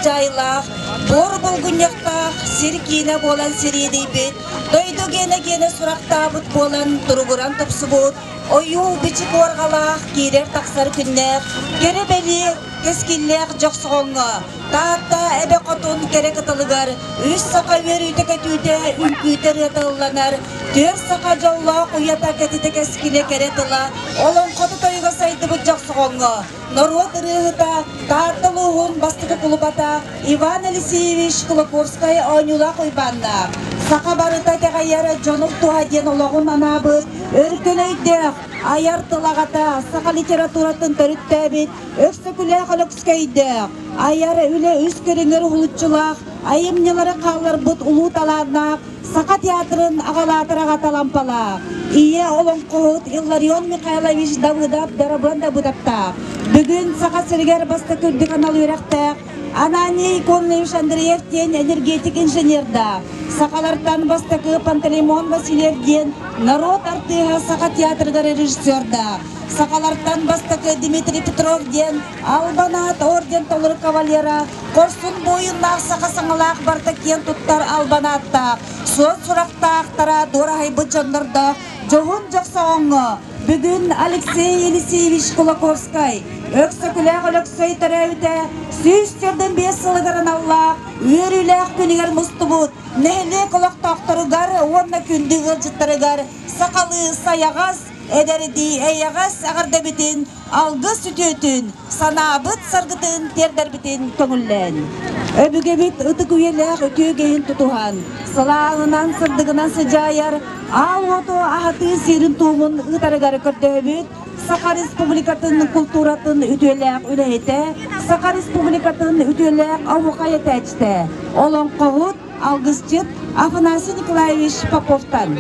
халдьаайылаах, буор булгунньахтаах сир киинэ буолан сириэдийбит, дойду гиэнэ-гиэнэ сурахтаабыт буолан туругуран тупсубут, ойуу-бичик уорҕалаах киирэр-тахсар күннээх, кэрэ-бэлиэ кэскиллээх Дьохсоҕоҥҥо, Таатта эбэ хотун кэрэ кытылыгар үс саха үөрүүтэ-көтүүтэ, үҥкүүтэ ырыата ылланар, түөрт саха дьоллоох уйата кэтитэ кэскилэ кэрэ тыла олоҥхото тойуга сайдыбыт Дьохсоҕоҥҥо норуот ырыаһыта, Таатта улууһун бастакы кулубата Иван Елисеевич Кулаковскай оонньуулаах Уйбааннаах, саха барыта итэҕэйэр дьонун туһа диэн олоҕун анаабыт өркөн өйдөөх, айар тыл аҕата, саха литературатын төрүттээбит Өксөкүлээх Өлөксөйдөөх, айар үлэ үс көрүҥэр уһулуччулаах, айымньылары хаалларбыт улуу талааннаах Саха театрын аҕалаатар аҕата Лампалаах, ийэ олоҥхоһут Илларион Михайлович Давыдов Дарабыан Дабыдаптаах, бүгүн Саха сиригэр бастакы үрдүк анал үөрэхтээх Ананий Конович Андреев диэн энергетик инженердаах, сахалартан бастакы Пантелеймон Васильев диэн норуот артыыһа Саха театрыгар режиссердаах, сахалартан бастакы Дмитрий Петров диэн Албан аат орден толору кавалера, хорсун буойуннаах саха саҥалаах барыта киэн туттар албан ааттаах, суон сурахтаахтара дуораһайбыт дьоннордоох дьоһун Дьохсоҕоҥҥо бүгүн Алексей Елисеевич Кулаковскай Өксөкүлээх Өлөксөй төрөөбүтэ 145 сылыгар аналлаах үөрүүлээх күнүгэр мустубут нэһилиэк олохтоохторугар уонна күндү ыалдьыттарыгар сахалыы сайаҕас, эдэрдии эйэҕэс эҕэрдэбитин алгыс үтүөтүн, санаабыт саргытын тиэрдэрбитин көҥүллээн. Өбүгэбит ытык үйэлээх үтүө үгэһин тутуһан, сылааһынан, сырдыгынан сыдьаайар аал уоту аһатыы сиэрин-туомун ыытарыгар көрдөһөбүт Саха Республикатын култууратын үтүөлээх үлэһитэ, Саха Республикатын үтүөлээх оһуохай этээччитэ, олоҥхоһут, алгысчыт Афанасий Николаевич Поповтан.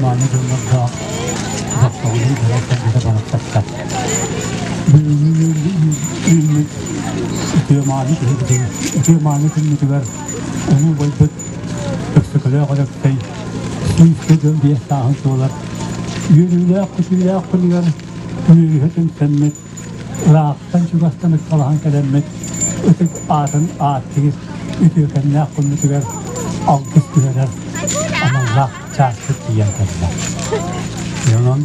Маны дьоннордоох Дохсоҕунун дьоно-сэргэтэ барахсаттар. Бүгүҥҥү үүммүт үтүө-мааны киһибитин, үтүө-мааны күммүтүгэр улуу убайбыт Өксөкөлөөх Өлөксөй 145 сааһын туолар үөрүүлээх-көтүүлээх күнүгэр үөрүһэ түмсэммит, ыраахтан-чугастан ыккалаһан кэлэммит ытык аатын ааттыыр үтүөкэннээх күммүтүгэр алгыс түһэрэр аналлаах чааспыт тиийэн кэллэ. Онон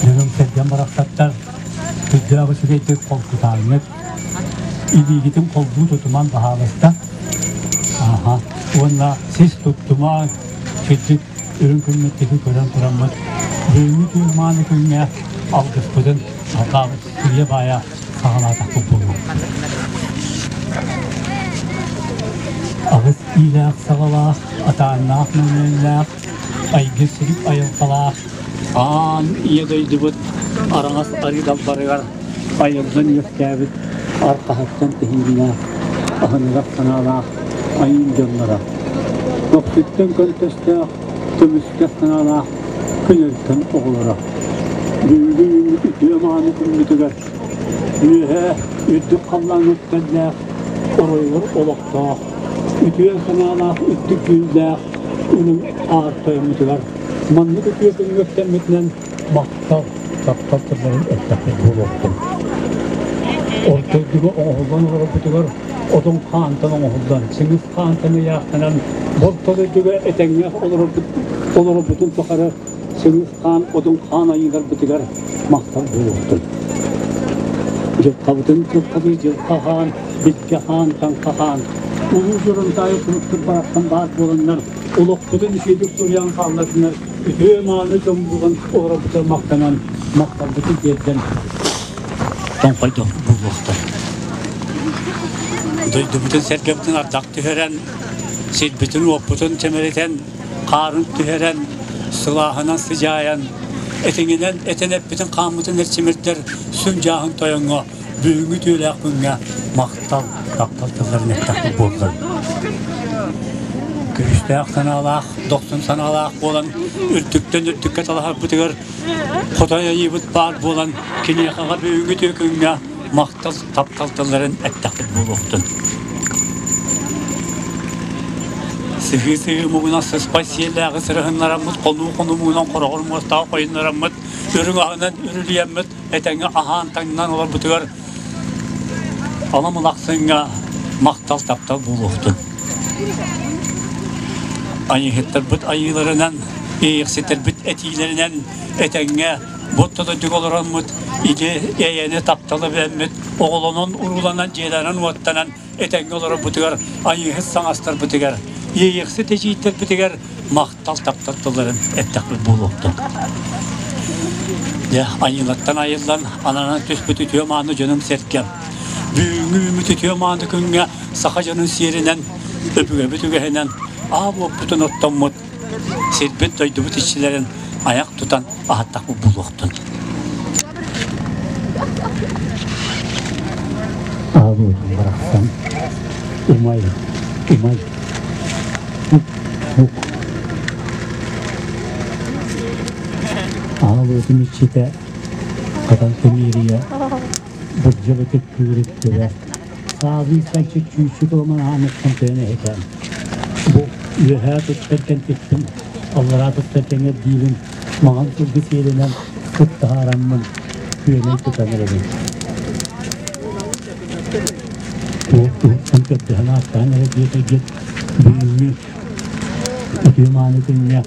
дьонум-сэргэм барахсаттар сүрдээх үчүгэйдик холкутааҥҥыт, илиигитин холбуу тутуман баһаалыста. Аха. Уонна сис туттума, кырдьык үрүҥ күммүт диэки көрөн тураммыт, бүгүҥҥү түүн мааны күҥҥэ алгыспытын алҕаабыт сыыйа-баайа саҕалаатахпыт буолуо. Аҕыс иилээх саҕалаах, атааннаах мөҥүөннээх, айгыр сирик айылҕалаах аан ийэ дойдубут араҥас арыы далбарыгар айыллан үөскээбит арҕаһыттан тэһииннээх, аһыныгас санаалаах айыы дьонноро. Көхсүттэн көнтөстөөх, көмүскэс санаалаах күн өркөн оҕолоро. Бүгүҥҥү үүммүт үтүө-мааны күммүтүгэр үөһээ үрдүк халлааҥҥа үктэллээх, оройугар олохтоох, үтүө санаалаах үрдүк дьүүллээх үрүҥ аар тойоммутугар маннык үтүө күҥҥэ үктэммитинэн махтал, таптал тылларын эттэхпит буолуохтун. Орто дойдуга оҥоһуллан олорорбутугар Одун хаантан оҥоһуллан, Чыҥыс хаантан ыйаахтанан, орто дойдуга этэҥҥэ олорорбутун тухары Чыҥыс хаан, Одун хаан айыыларбытыгар махтал буолуохтун. Дьылҕабытын дьылҕалыы дьылҕа хаан, билгэ хаан, таҥха хаан, улуу дьоруонтаайы суруктар барахсан баар буоланнар, олохпутун үчүгэйдик суруйан хааллардынар, үтүө-мааны дьон буолан олорорбутугар махтанан, махталбытын тиэрдэн тоҥхойдох буолуохтар. Дойдубутун сэргэбитин ардах түһэрэн, сирбитин-уоппутун чэмэлитэн, хаарын түһэрэн, сылааһынан сыдьаайан, этиҥинэн этэн эппитин хааммытын эрчимирдэр сүҥ дьааһын тойоҥҥо бүгүҥҥү түөлээх күҥҥэ махтал, таптал тылларын эттэхпит буоллун. Күүстээх санаалаах, дохсун санаалаах буолан, үрдүктэн үрдүккэ талаһарбытыгар Хотой айыыбыт баар буолан, киниэхэҕэ бүгүҥҥү түөкүҥҥэ махтал, таптал тылларын эттэхпит буолуохтун. Сыһыы-сыһыы муҥунан сыспай сиэллээҕи сырыһыннараммыт, хонуу-хонуу муҥунан хороҕор муостаах хойуннараммыт, үрүҥ аһынан үрүлүйэммит, этэҥҥэ аһаан-таҥнан олорбутугар Аламылахсыҥҥа махтал таптал буолуохтун. Айыыһыттарбыт айыыларынан, иэйэхситтэрбит этиилэринэн этэҥҥэ бу дойдуга олороммут, ити эйэни тапталы билэммит, оҕолонон, урууланан, дьиэлэнэн-уоттанан этэҥҥэ олорорбутугар, айыыһыт саҥастарбытыгар, иэйэхсит эдьиийдэрбитигэр махтал таптал тылларын эттэхпит буолуохтун. Дьэ, айыылартан айыллан, ананан түспүт үтүө мааны дьонум сэргэм. Бүгүҥҥү үүммүт үтүө мааны күҥҥэ саха дьонун сиэринэн, өбүгэбит үгэһинэн аал уоппутун оттоммут, сирбит дойдубут иччилэрин айах тутан аһаттахпыт буолуохтун. Аал уотун барахсан, умай, умай, ук, Аал уотун иччитэ хатан тимиирийэ бырдьабытык күүрүттүрэ саалыы санчыт чүүччүк ылыман аамыттан тыан эһэтэ бу үөһээ туттар кэнтикпин аллараа туттар кэҥэрдиибин маҥан сылгы сиэлинэн кыттаһаараммын күөнэй тутан эрэбин туох туһуттан көрдөһөн ааттаан эрэ диэтэргит бүгүҥҥү үтүө мааны күҥҥэ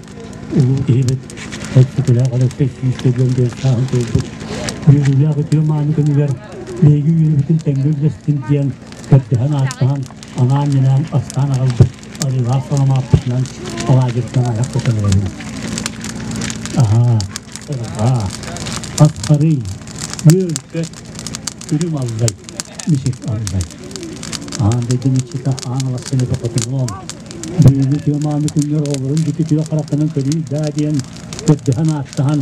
улуу киһибит Өксөкүлээх Өлөксөй 185 сааһын туолбут үөрүүлээх үтүө мааны күнүгэр биһиги үөрүүбүтүн тэҥҥэ үллэстин диэн көрдөһөн ааттаһан анаан-минээн астаан аҕалбыт арыылаах саламааппытынан алаадьыбытынан айах тутан эрэбин. Аһаа, ырҕаа, ас-харый, үөр-көт, үрүҥ аллай, мичик аллай. Аан дойду иччитэ аан алахсыны бөҕөтүнуом. Бүгүҥҥү үтүө мааны күннэр оҕолорун дьикти үтүө харахтанан көрүү даа диэн көрдөһөн ааттаһан,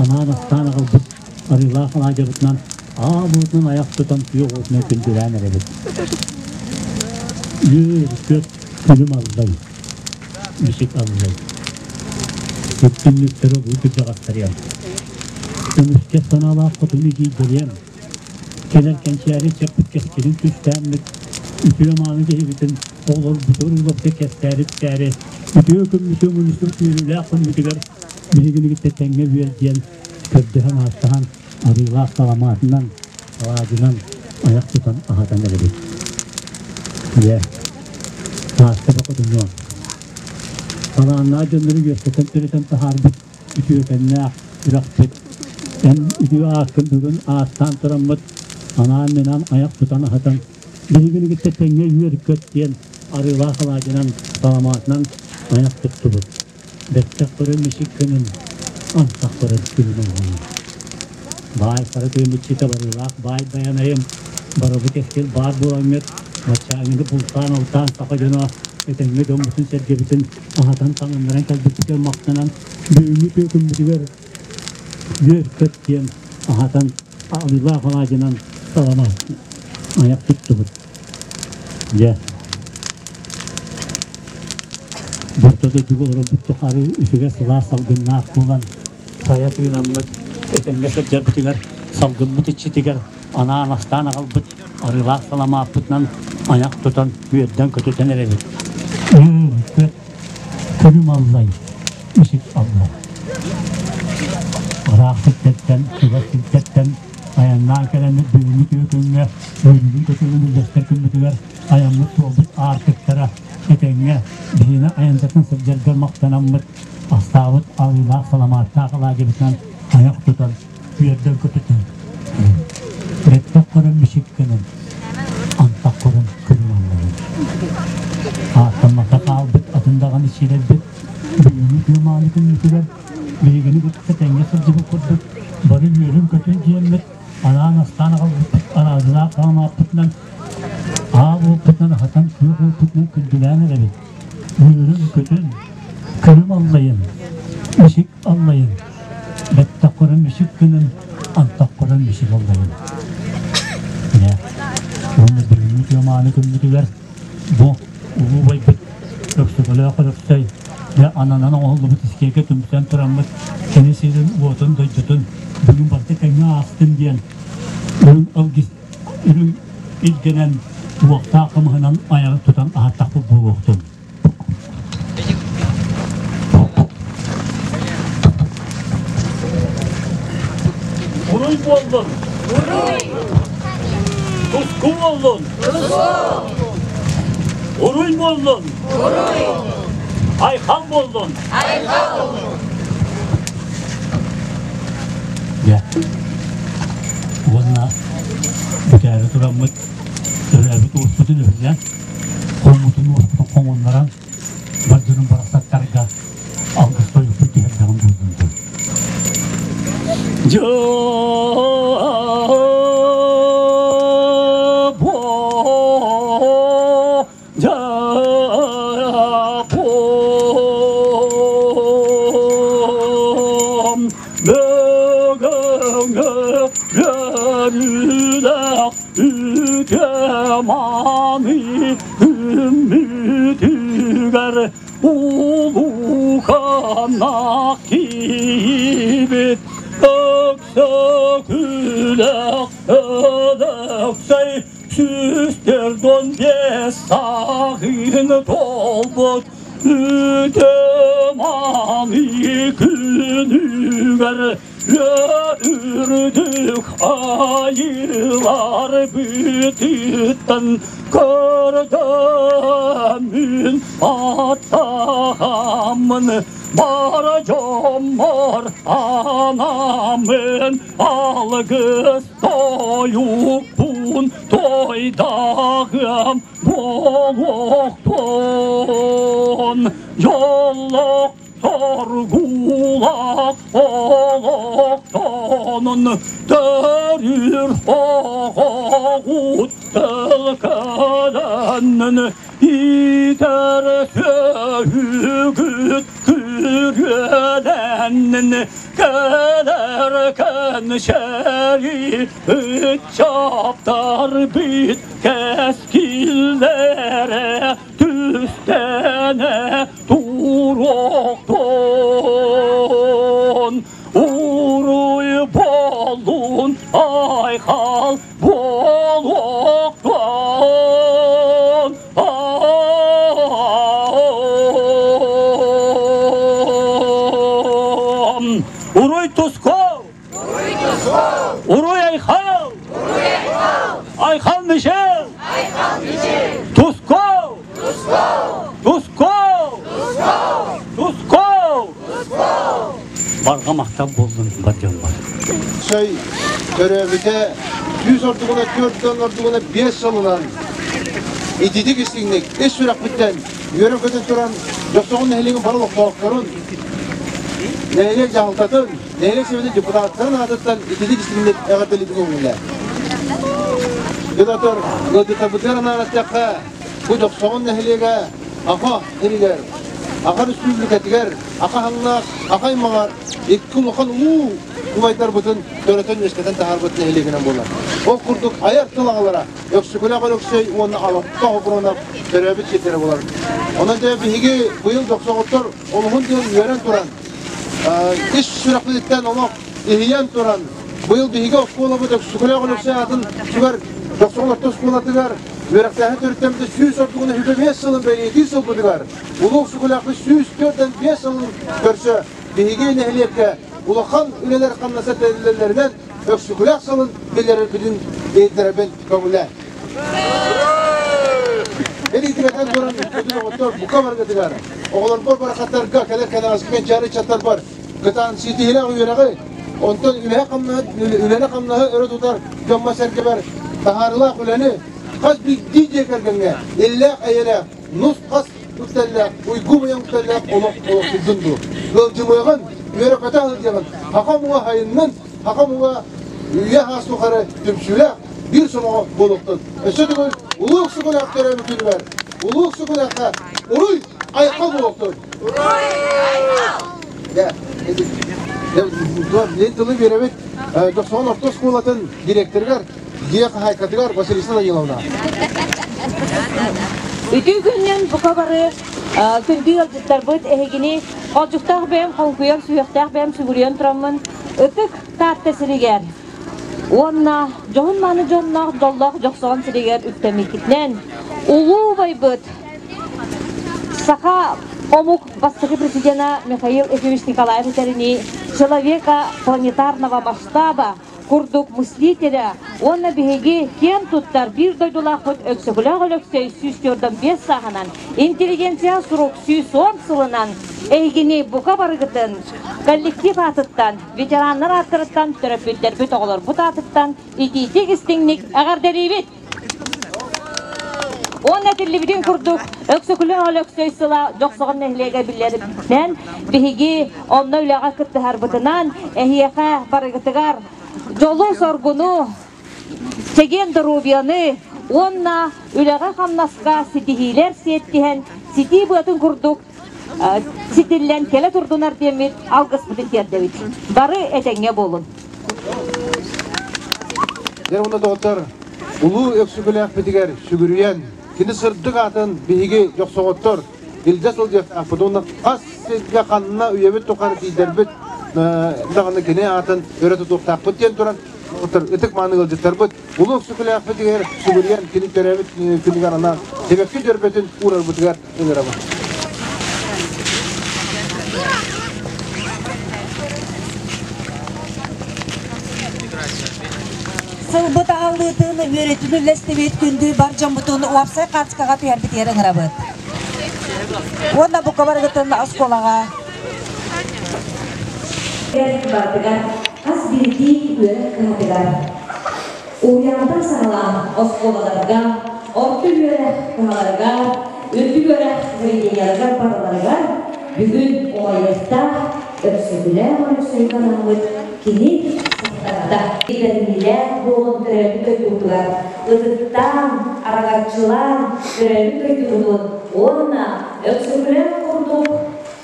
анаан астаан аҕалбыт арыылаах алаадьыбытынан аал уотунан айах тутан күөх уотунан күндүлээн эрэбит. Үөр-көт күлүм аллай, мичик аллай. Үттүннүктэр улуу кырдьаҕастарыам. Көмүскэ санаалаах хотун эдьиийдэриэм. Кэлэр кэнчээри чэппит кэскилин түстээммит, үтүө мааны киһибитин оҕолорбутугар ылбапка кэпсээри-ипсээри, үтүө күммүтүн үөрүүлээх күммүтүгэр биһигини кытта тэҥҥэ үөр диэн көрдөһөн-ааттаһан, арыылаах саламаатынан, алаадьынан айах тутан аһатан эрэбит. Дьэ, Сааска бокотунуо. Талааннаах дьоннору үөскэтэн төрөтөн таһаарбыт үтүөкэннээх үрэхпит. Эн үтүө ааккын бүгүн ааттаан тураммыт, анаан-минаан айах тутан аһатан, биһигини кытта тэҥҥэ үөр-көт диэн арыылаах алаадьынан, саламаатынан айах туттубут. Бэттэх көрөн мичик гынан, антах көрөн күлүм оҥоһун. Баай хара күөмүччүтэ барыылаах баай байанайым, барыбыт эскил баар буоламмыт, баччааҥҥыны бултаан-алтаан саха дьоно этэҥҥэ дьоммутун-сэргэбитин аһатан таҥыннаран кэлбиппитигэр махтанан, бүгүҥҥү күөкүммүтүгэр үөр-көт диэн аһатан алыылаах алаадьынан салама айах туттубут. Дьэ, Орто дойдуга олорорбут тухары үчүгэй сылаас салгыннаах буолан, сайа тыынаммыт, этэҥҥэ сылдьарбытыгар салгыммыт иччитигэр анаан астаан аҕалбыт арыылаах саламааппытынан айах тутан үөрдэн-көтүтэн эрэбит. Үөр-көт, күлүм аллай, исик аллай. Ыраах сирдэртэн, чугас сирдэртэн айаннаан кэлэммит бүгүҥҥү үтүө күҥҥэ үөрүүбүн көтүгүн үллэстэр күммүтүгэр айаммыт суолбут аартыктара этэҥҥэ биһиэнэ айаннатын сылдьарга махтанаммыт астаабыт арыылаах саламааттаах алаадьыбытынан айах тутан үөрдэн көтүтэн бэттэх көрөн мичик гынан антах көрөн күлүм алларым ааттаммакка хаалбыт атын даҕаны сиэрэрбит бүгүҥҥү күөмааны күммүтүгэр биһигини кытта тэҥҥэ сылдьыбыт курдук бары үөрүн-көтүн диэммит анаан астаан аҕалбыппыт араадылаах хаамааппытынан аал уоппутунан аһатан күөх уоппутунан күндүлээн эрэбит үөрүн-көтүн күлүм аллайын мичик аллайын бэттэх көрөн мичик гынын антах көрөн мичик аллайын дьэ уонна бүгүҥҥү тыамааны күммүтүгэр бу улуу байбыт Өксөкүлээх Өксөкүлээх Өлөксөй дьэ ананан оҥоһуллубут искиэргэ түмсэн тураммыт кини сирин уотун дойдутун бүгүн барыта тэҥҥэ аастын диэн үрүҥ ылгис үрүҥ илгэнэн уохтаах хымыһынан айаҕы тутан аһаттахпыт буолуохтун. Уруй буоллун! Уруй! Туску буоллун! Туску! Уруй буоллун! Уруй! Айхал буоллун! Айхал буоллун! Дьэ, уонна бүтээри тураммыт төрөөбүт уоспутун өһүлээн хоммутун уоспутун хоҥуннаран бар дьонум барахсаттарга алгыс тойукпут түһэрдэҕим буоллун дуу. Дьаабом бүгүҥҥү үөрүүлээх үтүө-мааны күммүтүгэр улууканнаах киһибит Өксөкүлээх Өлөксөй 145 сааһын толбут үтүө-мааны күнүгэр үрдүк айыылар бытыттан көрдөммүн аттаҕаммын бар дьоммор анаммын алгыс тойукпун тойдағым буолуохтун дьоллоох Торгулах олохтонун төрүр оҕоҕут тылкаданын итэр сөһүгүт күрүөлэннин кэлэр кэнчэри ыччаптар бит кэскиллэрэ түстэнэ туруохтун уруй буоллун айхал буолуохтун Уруй туску! Уруй айхал! Айхал Мишел! Туску! Туску! Туску! Барҕа махтал буоллун бар дьоммор. Сой төрөөбүтэ 100 ордугуна 4 ордугуна 5 сылынан ититик истиҥник ис сүрэхпиттэн үөрэ-көтө туран Дьохсоҕон нэһилиэгин бары олохтоохторун, нэһилиэк дьаһалтатын, нэһилиэк сэбиэтин депутаттарын аатыттан ититик истиҥник эҕэрдэлиибин көҥүллээ. Дьонотор ыалдьыттарбытыгар анаан эттэххэ, бу Дьохсоҕон нэһилиэгэ Аха сиригэр, Аха Республикатыгар, Аха Хаҥнаас, Аха аймаҕар икки улахан улуу убайдарбытын төрөтөн үөскэтэн таһаарбыт нэһилиэгинэн буолар. Ол курдук айар тыл аҕалара Өксөкүлээх Өлөксөй уонна Алаппа Хопуронов төрөөбүт сирдэрэ буолар. Онон дьэ биһиги быйыл дьохсоҕоттор олуһун диэн үөрэн туран, ис сүрэхпититтэн олох иһийэн туран, быйыл биһиги оскуолабыт Өксөкүлээх Өлөксөй аатын сүгэр Дьохсоҕон орто оскуолатыгар үөрэхтээһин төрүттэммитэ 135 сылын бэлиэтиир сылбытыгар Улуу Өксөкүлээхпит 145 сылын көрсө биһиги нэһилиэккэ улахан үлэлэр хамнаса тэриллэллэринэн Өксөкүлээх сылын биллэрэрбитин иһитиннэрэрбин көҥүлээ. Элитигэтэн туран бүтүн оҕоттор бука баргытыгар, оҕолорбор барахаттарга кэлэр кэнэҕэски кэнчээри ыччаттарбар кытаан ситиһилээх үөрэҕи, онтон үлэһэ хамнаһы, үлэни хамнаһы өрө тутар дьоммо-сэргэбэр таһаарыылаах үлэни хас биирдии дьиэ кэргэҥҥэ иллээх-эйэлээх, нус-хас үктэллээх, уйгу-быйаҥ үктэллээх олох олохсуйдун дуу. Ыалдьымыаҕын, үөрэ-көтө сылдьыаҕын, хаха муҥа хайыннын, хаха муҥа үйэ хаас тухары түмсүүлээх биир сомоҕо буолуохтун. Өссө төгүл Улуу Өксөкүлээх төрөөбүт күнүгэр Улуу Өксөкүлээххэ уруй айхал буолуохтун! Уруй айхал! Дьэ, тылы биэрэбит Дохсоҕон орто оскуолатын директорыгар, дьиэ хаһаайкатыгар Василиса Даниловна. Үтүү күннэн бука бары күндү ыалдьыттарбыт эһигини холдьуктаах бэйэм хоҥкуйан сүһүөхтээх бэйэм сүгүрүйэн тураммын ытык Таатта сиригэр уонна дьоһун мааны дьонноох дьоллоох Дьохсоҕон сиригэр үктэммиккитинэн улуу убайбыт саха омук бастакы президена Михаил Ефимович Николаев этэринии человека планетарного масштаба курдук мыслителя уонна биһиги киэн туттар биир дойдулаахпыт Өксөкүлээх Өлөксөй 145 сааһынан, интеллигенция сурук 110 сылынан эһигини бука барыгытын коллектив аатыттан, ветераннар ааттарыттан, төрөппүттэрбит, оҕолорбут аатыттан итиитик истиҥник эҕэрдэлиибит! Уонна этиллибитин курдук, Өксөкүлээх Өлөксөй сыла Дьохсоҕон нэһилиэгэ биллэринэн, биһиги онно үлэҕэ кыттыһарбытынан, эһиэхэ барыгытыгар дьолу-соргуну, чэгиэн доруобуйаны уонна үлэҕэ-хамнаска ситиһиилэр сиэттиһэн, ситии быатын курдук ситиллэн кэлэ турдунар диэммит алгыспытын тиэрдэбит. Бары этэҥҥэ буолун. Дьэ уонна доҕоттор, улуу Өксөкүлээхпитигэр сүгүрүйэн, кини сырдык аатын биһиги дьохсоҕоттор илдьэ сылдьыахтаахпыт уонна хас сиргэ ханна үйэбит тухары тиийдэрбит даҕаны кини аатын өрө тутуохтаахпыт диэн туран ытык мааны ыалдьыттарбыт улуу Өксөкүлээхпитигэр сүгүрүйэн кини төрөөбүт күнүгэр анаан сибэкки дьөрбөтүн уурарбытыгар ыҥырабын. Сылбыт аһыллыытын үөрэтин үллэстибит күндү бар дьоммутун уопсай хаачыкаҕа түһэрбитигэр ыҥырабыт. Уонна бука барыгытын оскуолаҕа барытыгар хас биирдии үөрэх кыһатыгар уһуйаантан саҕалаан оскуолаларга, орто үөрэх кыһаларыгар, үрдүк үөрэх заведениеларыгар барыларыгар бүгүн умайыахтаах Өксөкүлээх Өлөксөйгө анаммыт кини сахтарда. Бэриниилээх буолан төрөөбүт дойдутугар ытыктаан, араҥаччылаан төрөөбүт дойдутун уонна Өксөкүлээх курдук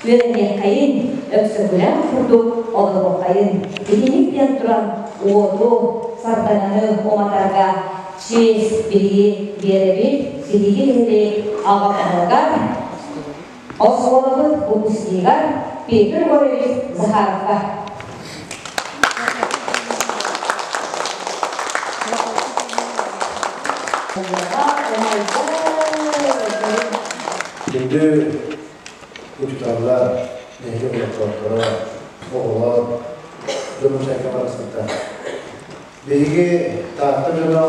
үөрэниэххэйин, Өксөкүлээх курдук олоруоххайын. Итинник диэн туран уоту, сардаҥаны уматарга чиэс биһиги биэрэбит, биһиги нэһилиэк аҕа баһылыгар, оскуолабыт выпускнигар Петр Егорович Захаровка. Күндү учууталлар, нэһилиэк олохтоохторо, оҕолор, дьонум-сэргэм арахсыбыттар. Биһиги Таатта дьоно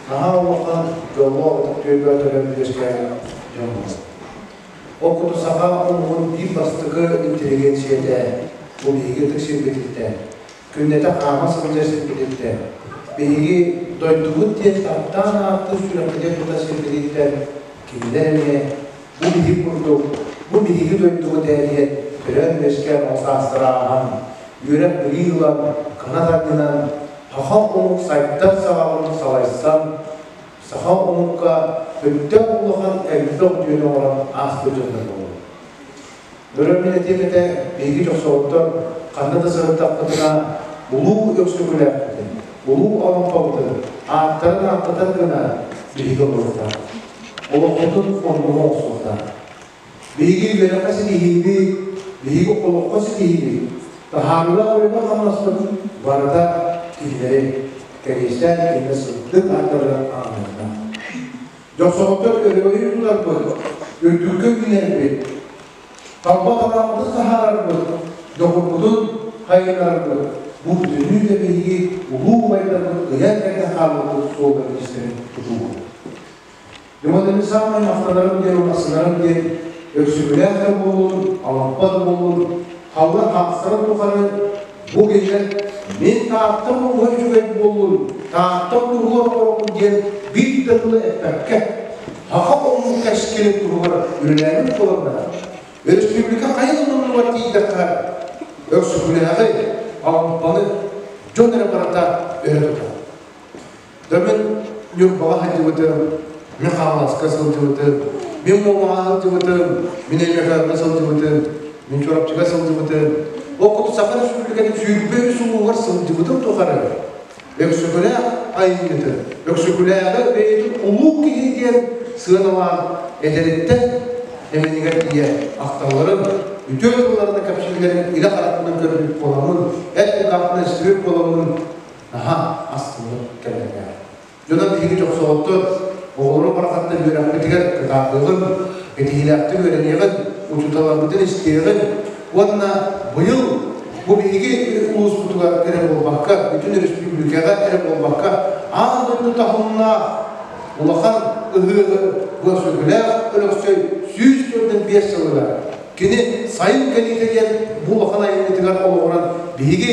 наһаа улахан дьоллоох ытык түөлбэ төрөөбүт үөскээн дьоммут. Ол курдук саха омугун биир бастакы интеллигенциятэ бу биһиги ытык сирбититтэн, күннэтэ хаама сылдьар сирбититтэн, биһиги дойдубут диэн таптаан ааттыыр сүрэхпитин тута сирбититтэн кинилэр эмиэ бу биһиги курдук, бу биһиги дойдубут ээрийэн төрөөн-үөскээн ол саастара ааһан, үөрэх-билии ылан, кынат анньынан, саха омук сайдар саҕаҕын салайсан, саха омукка өйдөөх улахан элбэх үтүөнү оҥорон ааспыт дьоннор буолаллар. Өрө мин этиэм этэ, биһиги дьохсоҕоттор ханна да сырыттахпытына улуу Өксөкүлээхпитин, улуу Олоҥхобутун ааттарын ааттатар гына биһиги олоруохтаахпыт. Олохпутун оннуга оҥостуохтаахпыт. Биһиги үөрэххэ ситиһиини, биһиги олоххо ситиһиини, таһаарыылаах үлэни-хамнаспыт барыта кинилэри кэриэстээн кинилэр сырдык ааттарыгар ананыахтаах. Дьохсоҕоттор өрөгөйү тутарбыт, үрдүккэ үүнэрбит, талба талааммытын таһаарарбыт, дьоҕурбутун хайынарбыт бу бүтүннүү да биһиги улуу убайдарбыт ыйан-кэрдэн хаалбыппыт суолларын-иистэрин тутуубут. Дьэ, саамай махтанарым диэн, умахсынарым диэн Өксөкүлээх да буоллун, Алампа да буоллун, халлан хаахсарын тухары бу кинилэр мин Тааттам улууһа үчүгэй буоллун, Тааттам туһугар олоробун диэн биир да тылы эппэккэ, саха омук кэскилин туһугар үлэлээбит буоланнар, республика хайа да муннугар тиийдэххэ, Өксөкүлээҕи, Алампаны дьон эрэ барыта өрө тутар. Да мин Ньурбаҕа сылдьыбытым, мин Хаҥаласка сылдьыбытым, мин Муомаҕа сылдьыбытым, мин Өймөкөөҥҥө сылдьыбытым, мин Чурапчыга сылдьыбытым. Ол курдук Саха Республикатын 23 улууһугар сылдьыбытым тухары Өксөкүлээх айымньытын, Өксөкүлээҕи бэйэтин улуу киһи диэн сыаналаан эдэриттэн эмэнигэр тиийэ ахталларын, үтүө тылларына кэпсииллэрин илэ харахпынан көрбүт буоламмын, эт кулгаахпынан истибит буоламмын наһаа астыммыт кэмнэрдээх. Дьоно биһиги дьохсоҕоттор оҕолору барахаттан үөрэхпитигэр кытаатыаҕын, этиһиилээхтик үөрэниэҕин, учууталларбытын истиэҕин уонна быйыл бу биһиги улууспутугар эрэ буолбакка, бүтүн өрөспүүбүлүкэҕэ эрэ буолбакка, аан дойду таһымнаах улахан ыһыаҕы Быасүгүлээх Өлөксөй 145 сылыгар кини сайын кэлиитэ диэн бу улахан айымньытыгар олоҕуран биһиги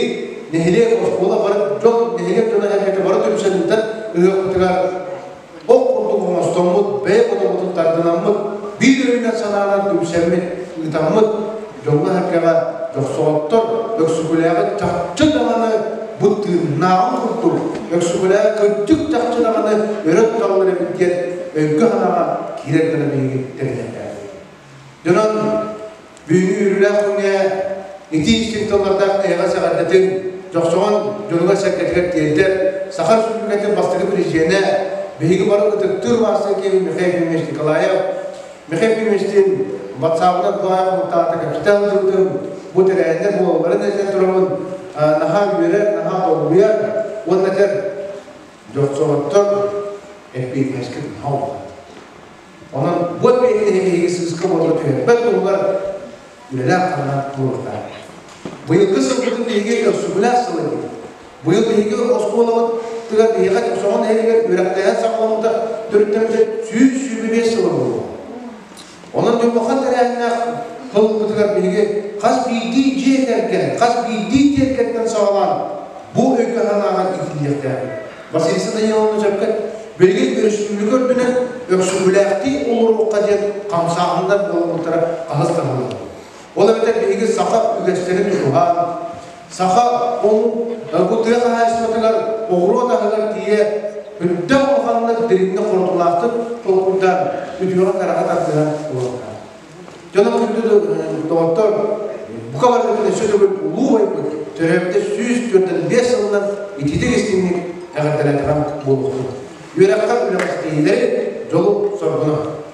нэһилиэк оскуола бары дьон нэһилиэк дьоно эргэтэ бары түмсэннэр ыһыахпытыгар ох курдук оҥостоммут бэйэ бодобутун тардынаммыт биир өйүнэн санаанан түмсэммит ыытаммыт дьоҥҥо-сэргэҕэ дьохсоҕоттор Өксөкүлээҕи чахчы даҕаны бу тыыннааҕын курдук Өксөкүлээҕи кырдьык чахчы даҕаны өрө туталлар эбит диэн өйгө-санааҕа киирэр гына биһиги тэринэрдээхпит. Дьонон бүгүҥҥү үөрүүлээх күҥҥэ итии истиҥ тыллардаах эйэҕэс эҕэрдэтин Дьохсоҕон дьонугар-сэргэтигэр тиэрдэр Саха Республикатын бастакы президенэ, биһиги бары ытыктыыр маастар киһи Михаил Ефимович Николаев Михаил Ефимовичтиин батсаабынан туһаайан хомуктаата кэпсэтэ сылдьыбытым, бу тэрээһиннэр буолалларын этэн тураммын наһаа үөрэр, наһаа долгуйар уонна этэр дьохсоҕоттор эппиэтинэскэ наһаа улахан. Онон бу эппиэтинэһи биһиги сыыска буолла түһэрбэт туһугар үлэлээх ханна туруохтаах. Быйылгы сылбытын биһиги Өксөкүлээх сыла диир. Быйыл биһиги оскуолабытыгар биһиэхэ Дьохсоҕон нэһилиэгэр үөрэхтээһин саҕаламмыта төрүттэммитэ 125 сыла буолуо. Онон дьулурҕан тэрээһиннээх тылбытыгар биһиги хас биирдии дьиэ кэргэн, хас биирдии тиэргэнтэн саҕалаан бу өйгө-санааҕа иитиллиэхтээхпит. Василиса Даниловна сөпкө билигин өрөспүүбүлүкэ үрдүнэн Өксөкүлээхтии олоруохха диэн хамсааһыннар буолбуттара хаһыс да Ол эбэтэр биһиги саха үгэстэрин тутуһан, саха омук бу тыа хаһаайыстыбатыгар оҕуруот аһыгар тиийэ үрдэх улаханнык дириҥник хорутуулаахтык толкуйдаан үтүөҕэ хараҕа тардыһан олорбута. Дьоно күндү доҕоттор, бука барытын өссө төгүл улуу байбыт төрөөбүтэ 145 сылынан итиитик истиҥник эҕэрдэлээтэҕим буолуохтун. Үөрэххэ үлэҕэ дьолу соргуну!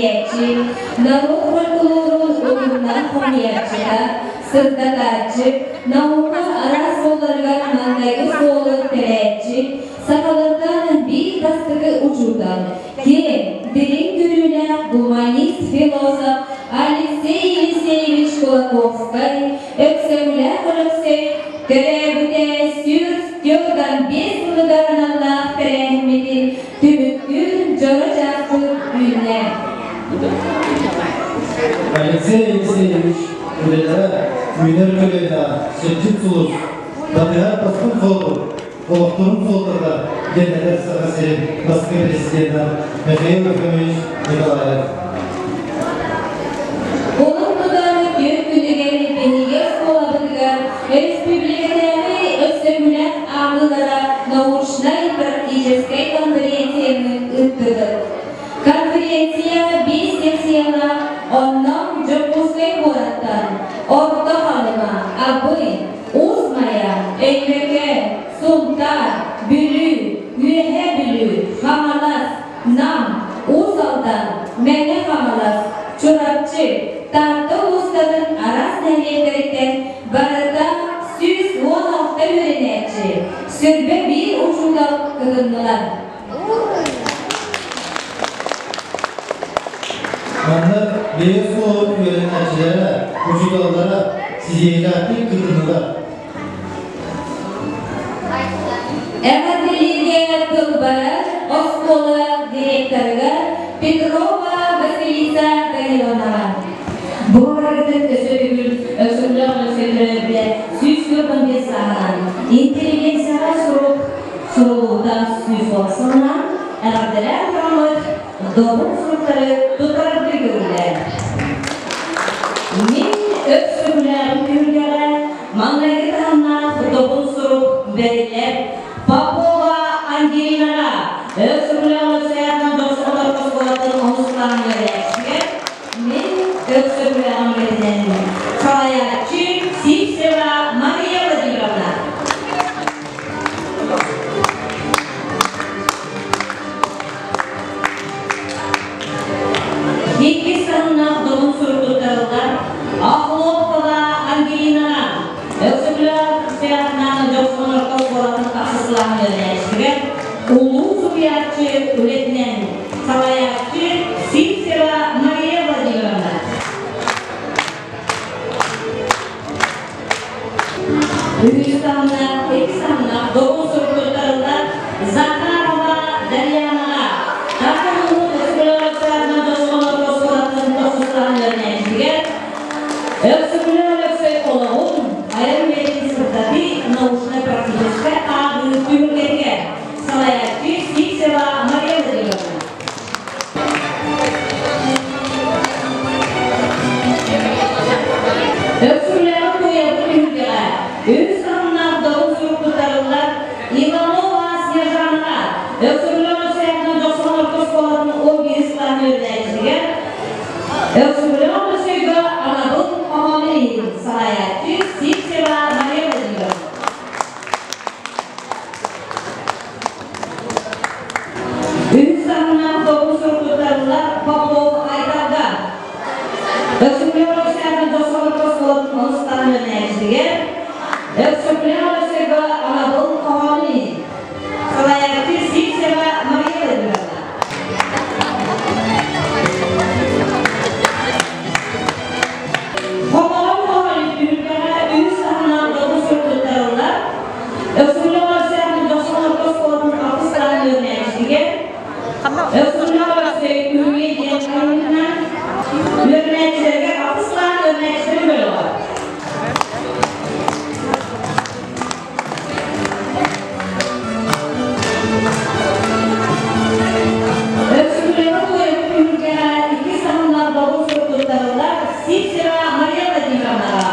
чинчийээччи, норуот фольклорун утумнаах хомуйааччыта, сырдатааччы, наука араас суолларыгар маҥнайгы суолу тэлээччи, сахалартан биир бастакы учуутал, киэҥ, дириҥ көрүүлээх гуманист-философ Алексей Елисеевич Кулаковскай, Өксөкүлээх Өлөксөй төрөөбүтэ 145 сылыгар аналлаах тэрээһиммитин түмүктүүр дьоро чааспыт үүннэ. Алексей Елисеевич үлэлэрэ үүнэр көлүөнэ сирдьит сулус, батыһар тосхун суолу, олохторун суолтата диэн этэр Саха сирин бастакы президенэ Михаил Ефимович Николаев. Улун тутан түөрт күнүгэр биһиги оскуолабытыгар өрөспүүбүлүкэтээҕи Өксөкүлээх ааҕыылара научнай-практическай конференцияны ыыттыбыт. Конференция биир секциялаах, онно Дьокуускай куораттан, Орто Халыма, Абый, Уус Майа, Өймөкөөн, Сунтаар, Бүлүү, Үөһээ Бүлүү, Хаҥалас, Нам, Уус Алдан, Мэҥэ Хаҥалас, Чурапчы, Таатта улуустарын араас нэһилиэктэриттэн барыта 116 үөрэнээччи, 21 учуутал кытыннылар. Манна бэйэ суолун үөрэнээччилэрэ, учууталлара ситиһиилээхтик кытыннылар. Эҕэрдэлииргэ тылбара оскуола директорыгар Петрова Василиса Даниловнаҕа. Бу барыгытын өссө төгүл өксөкүлээх Өлөксөй төрөөбүтэ 145 сааһынан интеллигенцияҕа сурук суруллубута 110 сылынан эҕэрдэлээн тураммыт добун суруктары туттараргы көҥүллээн. Мин Өксөкүлээҕим түһүлгэҕэ маҥнайгы таһымнаах добун сурук бэриллэр Попова Ангелинаҕа Өксөкүлээх Өлөксөйаатынан Дьохсоҕолор оскуолатын онус кылааһын үөрэнээччитигэр мин Өксөкүлээҕим үлэтинэн салайааччы Сивцева Мария Владимировна. Иккис таһымнаах добун сурук туттарыллар Охлопкова Ангелинаҕа Өксөкүлээх Серафнааны Дьохсоҕон орто оскуолатын ахсыс кылааһын үөрэнээччитигэр улуу суруйааччы үлэтинэн салайааччы Сивцева Мария Владимировна. Үһүс таһымнаах, иккис таһымнаах добун сурук туттарыллар Захарова Дарьянаҕа Таатта улууһун Өксөкүлээх Дьохсоҕон орто оскуолатын тохсус кылааһын үөрэнээччитигэр Өксөкүлээх Өлөксөй олоҕун айар үлэтин сырдатыы научнай-практическай ааҕыы түһүлгэтигэр салайааччы Сивцева Мария Владимировна. Өксүлээҕи туойабыт түһүлгэҕэ үс таһымнаах добун сурук туттарыллар Иванова Снежанаҕа Өксөкүлээх Өлөксөйөөхтөн Дьохсоҕон орто оскуолатын 11 кылааһын үөрэнээччитигэр Өксөкүлээх Өлөксөйгө анабыл хоһоонун иһин салайааччы Сивцева Мария Владимировна. Үһүс таһымнаах добун сурук туттарыллар Попов Айталга Өксөкүлээх Өлөксөйөөхтөн Дьохсоҕон орто оскуолатын онус кылааһын үөрэнээччитигэр Өксөкүлээх Өлөксөйгө анабыл хоһоонун иһин салайааччы Сивцева Мария Владимировна. Хомоҕой хоһоон түһүлгэҕэ үһүс таһымнаах добун сурук туттарыллар Өксөкүлээх Өлөксөйөөхтөн Дьохсоҕон орто оскуолатын алтыс кылааһын үөрэнээччитигэр Өксөкүлээх Өлөксөй күһүҥҥү диэн айымньытынан үөрэнээччилэргэ алтыс кылааһын үөрэнээччилэрин бөлөҕө. Өксөкүлээҕи туойбут түһүлгэҕэ иккис таһымнаах добун сурук туттарыллар Сивцева Мария Владимировнаҕа.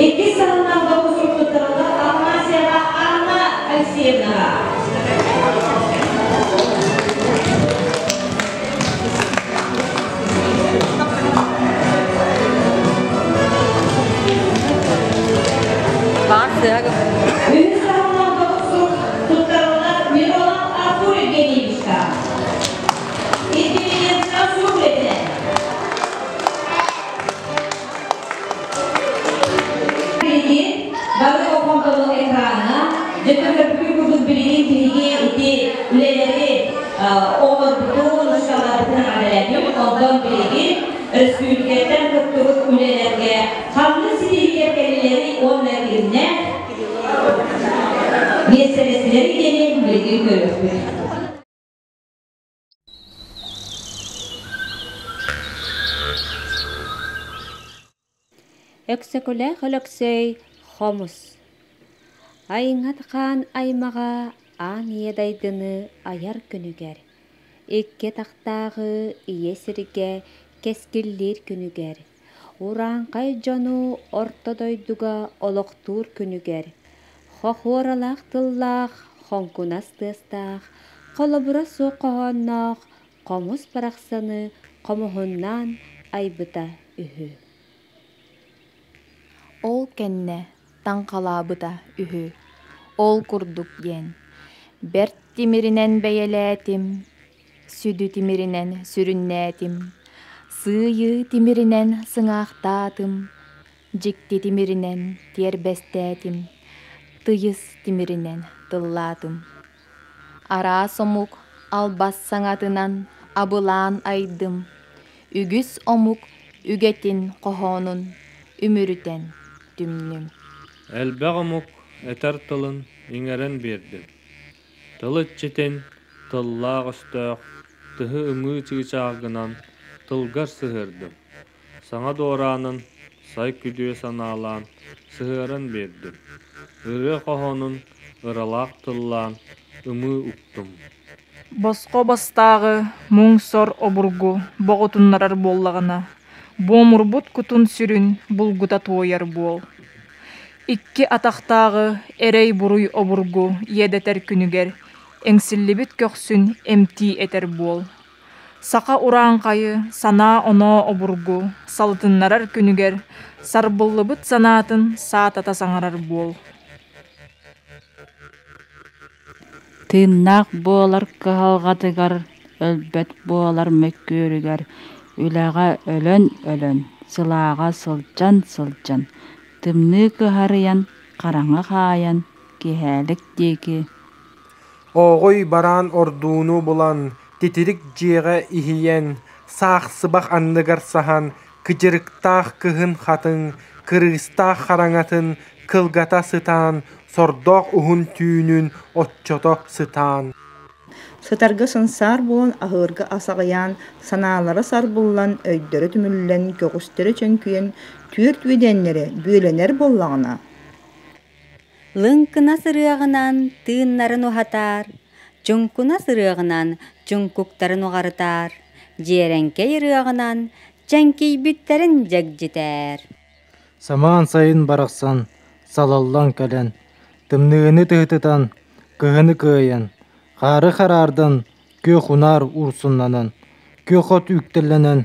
Иккис таһымнаах добун сурук туттарыллар Афанасьева Анна Алексеевнаҕа. Үһүс таһымнаах тоҕус сурук туттарыллар Миронов Артур Евгеньевичка. Интеллигенция сурук үлэтинэн. Билигин бары болҕомтону экраҥҥа, дьэ көрбүт курдук билигин биһиги ити үлэлэри оҥорбутун, ушкаларбытын эҕэрдэлээтим. Онтон билигин өрөспүүбүлүкэттэн кыттыбыт үлэлэргэ ханнык ситиһиилэр кэллилэрий уонна кимнээх миэстэлэстилэрий диэни билигин көрүөхпүт. Өксөкүлээх Өлөксөй Хомус Айыҥат хаан аймаҕа аан ийэ дайдыны айар күнүгэр, икки атахтааҕы ийэ сиргэ кэскиллиир күнүгэр, урааҥхай дьону орто дойдуга олохтуур күнүгэр, хохуоралаах тыллаах, хоҥкунас тыастаах, холобура суох хоһоонноох хомус барахсаны хомуһуннаан айбыта үһү. Ол кэннэ таҥхалаабыта үһү, ол курдук диэн, бэрт тимиринэн бэйэлээтим, сүдү тимиринэн сүрүннээтим, сыыйыы тимиринэн сыҥаахтаатым, дьикти тимиринэн тиэрбэстээтим, тыйыс тимиринэн тыллаатым. Араас омук албас саҥатынан абылаан айдым, үгүс омук үгэтин хоһоонун үмүрүтэн түмнүм. Элбэх омук этэр тылын иҥэрэн биэрдим. Тыл иччитин, тыллаах өстөөх, тыһы ымыы чыычааҕынан тылгар сыһыардым. Саҥа дуораанын сай күдүө санаалаан сыһыаран биэрдим. Ырыа хоһоонун ыралаах тыллаан ымыы уктум. Босхо бастааҕы муҥ-сор обургу боҕутуннарар буоллаҕына, буомурбут кутун-сүрүн булгута туойар буол. Икки атахтааҕы эрэй-буруй обургу иэдэтэр күнүгэр эҥсиллибит көхсүн эмтии этэр буол. Саха урааҥхайы санаа-оноо обургу салытыннарар күнүгэр сарбыллыбыт санаатын саатата саҥарар буол. Тыыннаах буолар кыһалҕатыгар, өлбөт буолар мөккүөрүгэр үлэҕэ өлөн-өлөн, сылааҕа сылдьан-сылдьан, тымныы кыһарыйан, хараҥа хаайан, киэһэлик диэки Ооҕуй бараан ордууну булан, титирик дьиэҕэ иһийэн, саахсыбах анныгар саһан, кыдьырыктаах кыһын хатыҥ, кырыыстаах хараҥатын кылгата сытаан, сордоох уһун түүнүн оччото сытаан Сытарга сансаар буолан, аһыырга ас аҕыйаан, санаалара сарбыллан, өйдөрө түмүллэн, көҕүстэрэ чөҥкүйэн, түөрт үөдээннэрэ бүөлэнэр буоллаҕына Лыҥкынас ырыаҕынан тыыннарын уһатаар, чуҥкунас ырыаҕынан чуҥкуктарын уҕарытаар, дьиэрэҥкэй ырыаҕынан чэҥкийбиттэрин дьэгдьитээр. Самаан сайын барахсан салаллан кэлэн, тымныыны тыытытан, кыһыны кыайан, хаары хараардан, күөх унаар урсуннанан, күөх от үктэллэнэн,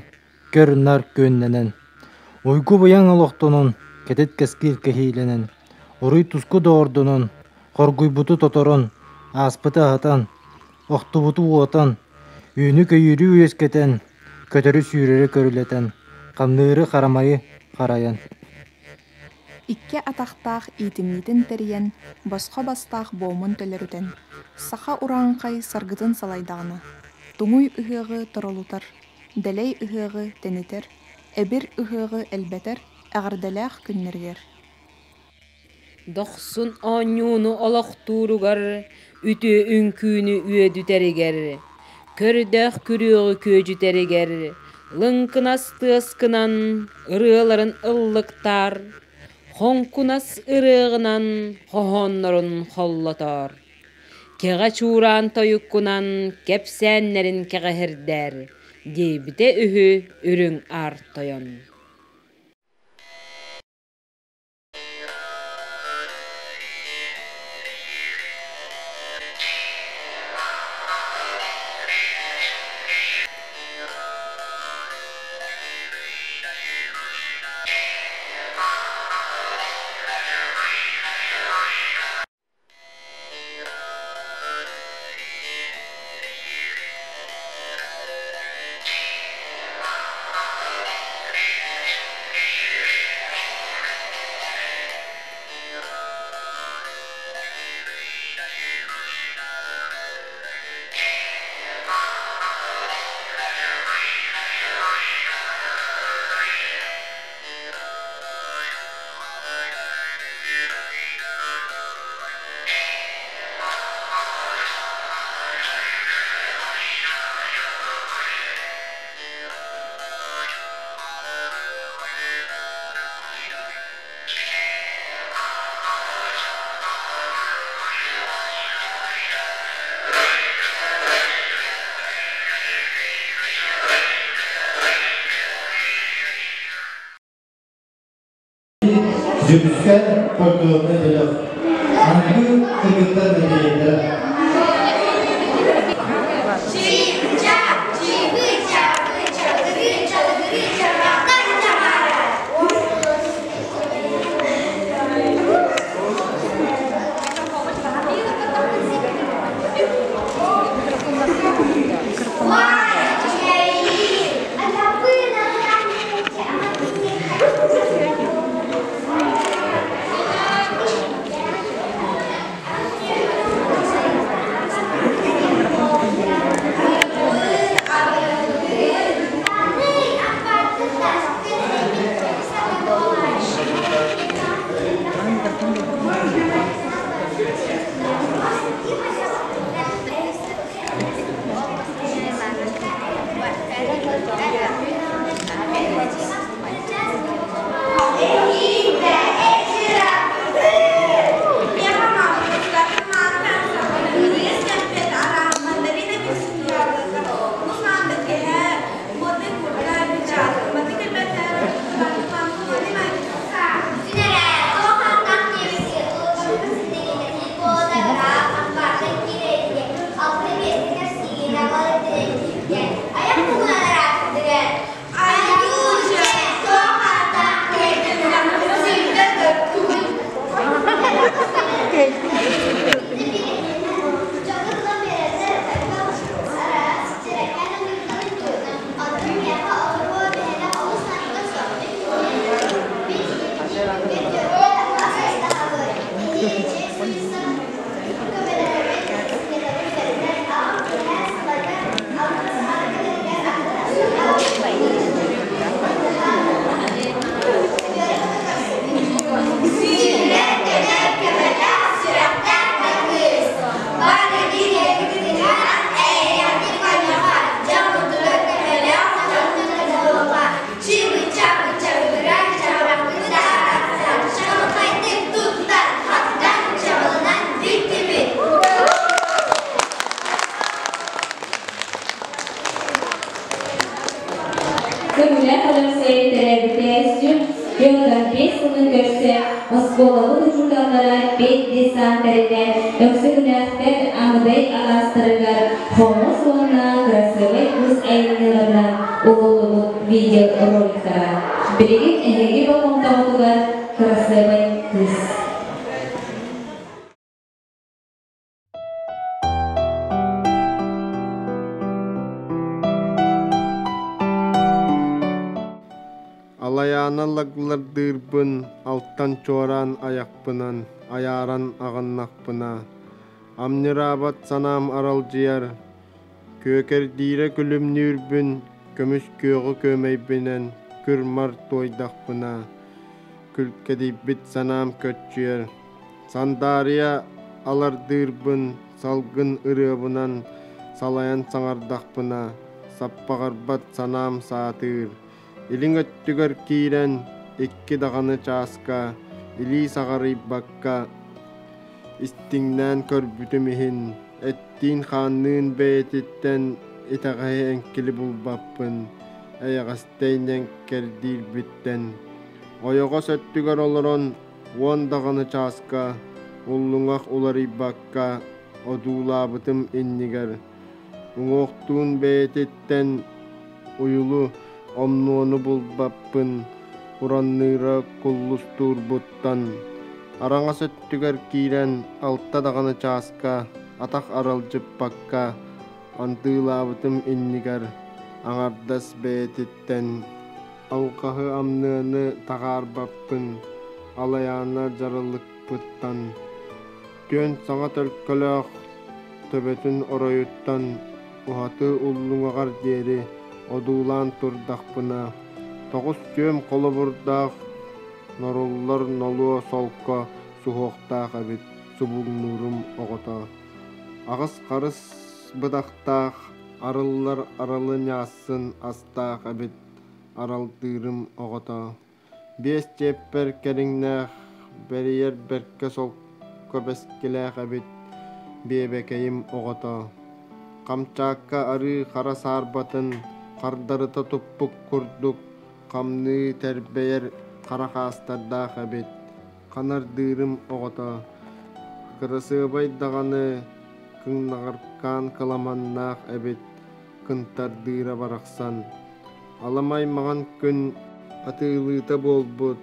көр-нар күөннэнэн, уйгу-быйаҥ олохтонон, кэтит кэскил кэһиилэнэн, уруй-туску доҕордонон, хоргуйбуту тоторон, ааспыты аһатан, охтубуту уотан, үүнү-көйүүрү үөскэтэн, көтөрү-сүүрэри көрүлэтэн, хамныыры-харамайы харайан. Икки атахтаах иитимньитин тэрийэн, босхо бастаах буомун төлөрүтэн, саха урааҥхай саргытын салайдаҕына, туҥуй ыһыаҕы торолутар, дэлэй ыһыаҕы тэнитэр, эбир ыһыаҕы элбэтэр эҕэрдэлээх күннэригэр Дохсун оонньууну олохтууругар, үтүө үҥкүүнү үөдүтэригэр, көрдөөх күрүөҕү күөдьүтэригэр, лыҥкынас тыаскынан ырыаларын ыллыктаар, хоҥкунас ырыаҕынан хоһооннорун холлотоор. Кэҕэ чуураан тойуккунан кэпсээннэрин кэҕэһирдээр, диэбитэ үһү Үрүҥ Аар Тойон. Дьүрүскэн фольклорнай бөлөх. Аныгы кыргыттар мэтириэттэрэ. Көмүлэх Алексей төрөөбүтэ 135 сылын көрсө оскуолабыт учууталлара педдесант тэринэн Өксөкүлээхтэр Амыдай алаастарыгар хомус уонна кырасыабай кыыс айымньыларынан уһуллубут видеороликтара. Билигин эһиги болҕомтоҕутугар кырасыабай кыыс. Алайаана лаглардыырбын алтан чуораан айахпынан айааран аҕыннахпына, амньыраабат санаам аралдьыйар, күөкэрдиирэ күлүмнүүрбүн көмүс күөҕү күөмэйбинэн күр-мар туойдахпына, күлкэдийбит санаам көччүйэр, Сандаарыйа алардыырбын салгын ырыабынан салайан саҥардахпына, саппаҕырбат санаам саатыыр. Илиҥ өттүгэр киирэн, икки даҕаны чааска илии саҕарыйбакка истиҥнээн көрбүтүм иһин, эттиин-хаанныын бэйэтиттэн итэҕэһи эҥкили булбаппын, эйэҕэстэйнэн кэрдиирбиттэн. Ойоҕос өттүгэр олорон Уон даҕаны чааска уллуҥах уларыйбакка одуулаабытым иннигэр уҥуохтуун бэйэтиттэн уйулу омнуону булбаппын уранныыра куллустуурбуттан араҥас өттүгэр киирэн алта даҕаны чааска атах аралдьыппакка андыылаабытым иннигэр аҥардас бэйэтиттэн алҕаһы амныаны таҕаарбаппын, алайаана дьаралыкпыттан, түөн саҥа төлкөлөөх төбөтүн оройуттан уһаты уллуҥаҕар диэри одуулаан турдахпына, тоҕус түөм холобурдаах норуллар нолуо солко суһуохтаах эбит субуҥнуурум оҕото. Аҕыс харыс быдахтаах арыллар аралы ньаассын астаах эбит аралтыырым оҕото биэс чиэппэр кэриҥнээх бэрийэр бэркэ солко бэскилээх эбит биэбэкэйим оҕото Хамчаакка арыы хара саарбатын хардарыта туппут курдук хамныы тэрбэйэр хара хаастардаах эбит. Ханардыырым оҕото, кырасыабай даҕаны кыҥнаҕаркаан кыламаннаах эбит кынтардыыра барахсан. Аламай маҥан күн атыылыыта буолбут,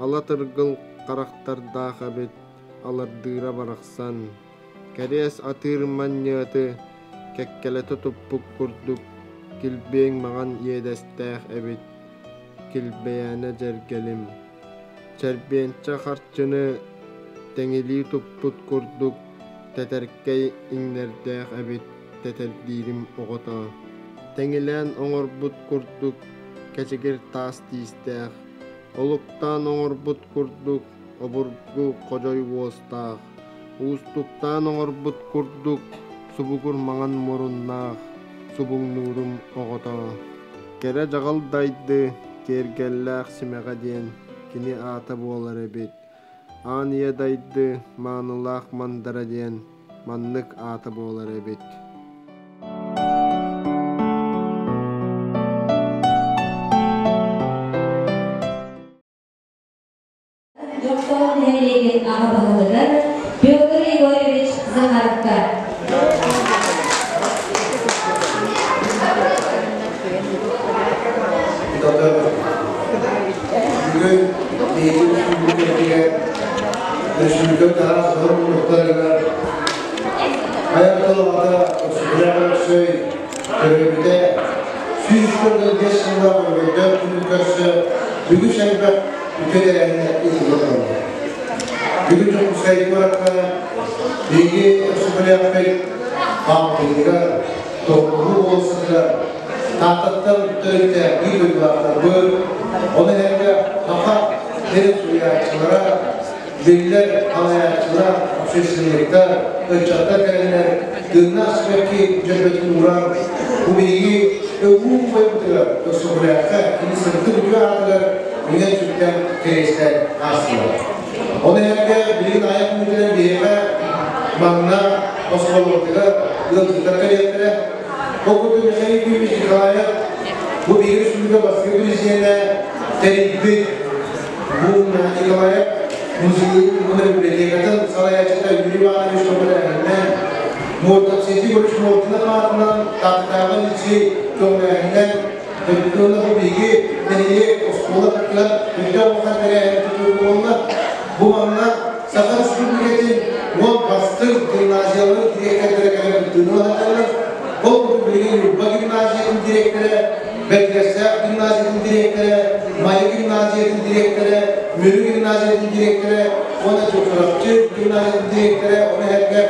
ала тыргыл харахтардаах эбит алардыыра барахсан. Кэриэс атыыр манньыаты кэккэлэтэ туппут курдук килбиэҥ маҥан иэдэстээх эбит килбэйээнэ дьэргэлим. Чэрбиэнчэ харчыны тэҥилии туппут курдук тэтэркэй иҥнэрдээх эбит тэтэрдиирим оҕото. Тэҥилээн оҥорбут курдук кэчигир таас тиистээх, олуктаан оҥорбут курдук обургу ходьой уостаах, уустуктаан оҥорбут курдук субугур маҥан муруннаах субуҥнуурум оҕото. Кэрэ дьаҕыл дайды киэргэллээх симэҕэ диэн кини аата буолар эбит. Аан ийэ дайды маанылаах мандара диэн маннык аата буолар эбит. Дьохсоҕон нэһилиэгин аҕа баһылыгар Петр Егорович Захаровка. Бүгүн биһиги республикатыгар республика таһаас сорох муннуктарыгар айар тыл аҕата Өксөкүлээх Өлөксөй төрөөбүтэ 145 сыллаах өрөгөйдөөх күнүн көрсө үгүс элбэх үтүө тэрээһинэ ыытылла тураллар. Бүгүн Дьокуускай куоракка биһиги Өксөкүлээхпит пааматынньыгар, Тоҕуһу уулуссатыгар Тааттаттан төрүттээх биир дойдулаахтарбыт, ону сэргэ саха сирин суруйааччылара, биллэр салайааччылар, общественниктар, ыччаттар кэлэннэр тыыннаах сибэкки дьөрбөтүн ууран, бу биһиги өлүү убайбытыгар Өксөкүлээххэ кини сырдык үтүө аатыгар үҥэн-сүктэн кэриэстээн аастылар. Ону сэргэ билигин айах мүнүүтэнэн биһиэхэ манна оскуолабытыгар ыалдьыттар кэлиэхтэрэ. Ол курдук Михаил Ефимович Николаев бу биһиги республика бастакы президенэ тэрийбит бу Николаев музейын уонна библиотекатын салайааччыта Юрий Иванович көмөлөһүнэн Муортапсети Егорович Мординов аатынан Тааттатааҕы лицей көҕүлээһинэн уонна бу биһиги нэһилиэк оскуола кыттыгар үрдэ улахан тэрээһин тутуллуонна. Бу манна Саха Республикатын уон бастыҥ гимназияларын дириэктэрдэрэ кэлэн кыттыыны ылаллар. Ол курдук билигин Ньурба гимназиятын дириэктэрэ, Бэрдигэстээх гимназиятын дириэктэрэ, Майа гимназиятын дириэктэрэ, Мүрү гимназиятын дириэктэрэ уонна Чурапчы гимназиятын дириэктэрэ, ону сэргэ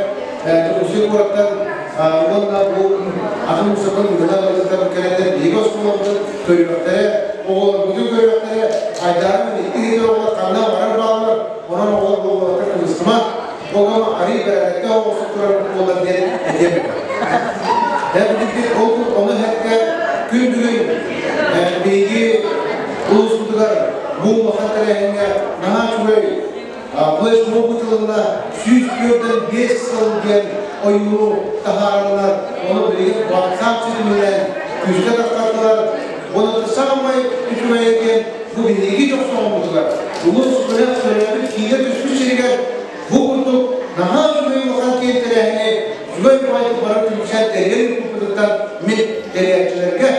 Дьокуускай куораттан уонна бу атын улуустартан ыытыллар ыалдьыттар кэлэннэр биһиги оскуолабытын көрүөхтэрэ, оҕолорбутун көрүөхтэрэ, айдаарын икки иһитэ оҕолор ханна барар бааллар, онон оҕолор буолуохтар кыбыстыма, оҕону арыый бэрээдэккэ оҥостон турар буолар диэн этиэм этэ. Эбитикки ол ону сэргэ күн бүгүн биһиги улууспутугар бу улахан тэрээһиҥҥэ наһаа үчүгэй флешмоб ыытылынна 145 сыл диэн ойууну таһаараннар, ону билигин WhatsApp ситиминэн күүскэ тарҕаттылар. Уонна саамай үчүгэйэ диэн бу биһиги дьохсоҕоммутугар улуус күрэх төрөөбүт киинэ түспүт сиригэр бу курдук наһаа үчүгэй улахан киэн тэрээһини үчүгэй баҕайытык бары түмсэн тэрийэн ыыппыппытыттан мин тэрийээччилэргэ